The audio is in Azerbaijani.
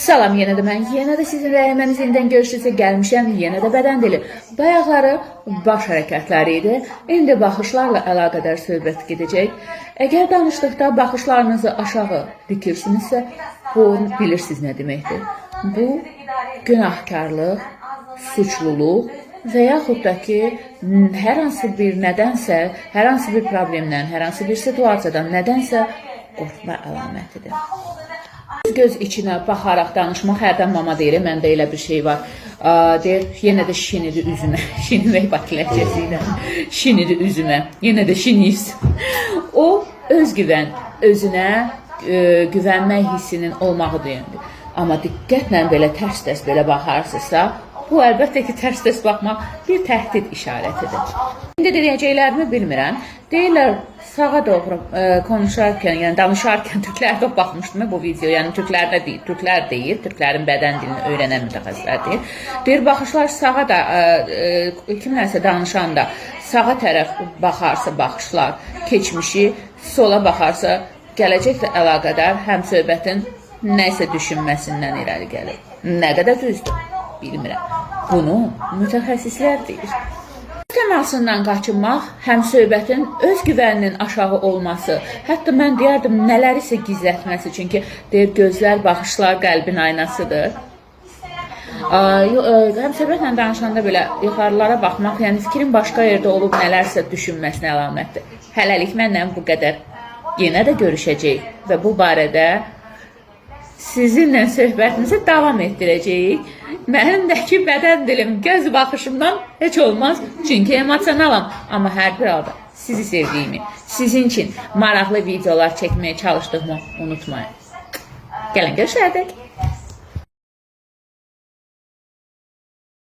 Salam yenə də mən, yenə də sizin rəhbərinizlə yenidən görüşürsə gəlmişəm, yenə də bədən dili. Bayaqları baş hərəkətləri idi. İndi baxışlarla əlaqədar söhbət gedəcək. Əgər danışdıqda baxışlarınızı aşağı dikirsinizsə, bu bilirsiniz nə deməkdir. Bu günahkarlıq, suçluluq və yaxud da ki, hər hansı bir nədənsə, hər hansı bir problemdən, hər hansı bir situasiyadan nədənsə qorxma əlamətidir. Göz içinə baxaraq danışmaq hərdən mama deyir, məndə elə bir şey var. Deyir, yenə də şinidi üzümə. Şinimək Bakı ləhcəsi ilə. Şinidi üzümə. Yenə də şiniyirsən. O özgüvən, özünə güvənmək hissinin olmağı deyəndir. Amma diqqətlə belə tərs-tərs belə baxarsınızsa, bu əlbəttə ki, tərs-tərs baxmaq bir təhdid işarətidir. İndi deyəcəklərimi bilmirəm. Deyirlər sağa doğru konuşarkən, yəni danışarkən türklərdə baxmışdım bu video, yəni türklərdə deyil, türklər deyir, türklərin bədən dilini öyrənən mütəxəssislər deyir. Deyir baxışlar sağa da kimlənsə danışanda sağa tərəf baxarsa baxışlar keçmişi, sola baxarsa gələcəklə əlaqədar həm söhbətin nəsə düşünməsindən irəli gəlir. Nə qədər düzdür, bilmirəm. Bunu mütəxəssislər deyir. Təmasından qaçınmaq, həm söhbətin öz güvəninin aşağı olması, hətta mən deyərdim nələrisə gizlətməsi, çünki deyir gözlər, baxışlar qəlbin aynasıdır. Həm söhbətlə danışanda belə yuxarılara baxmaq, yəni fikrin başqa yerdə olub nələrsə düşünməsinə əlamətdir. Hələlik məndən bu qədər. Yenə də görüşəcəyik və bu barədə sizinlə söhbətimizi davam etdirəcəyik. Mənim də ki bədən dilim göz baxışımdan heç olmaz, çünki emosionalam. Amma hər bir halda sizi sevdiyimi, sizin üçün maraqlı videolar çəkməyə çalışdığımı unutmayın. Gəlin görüşərdək.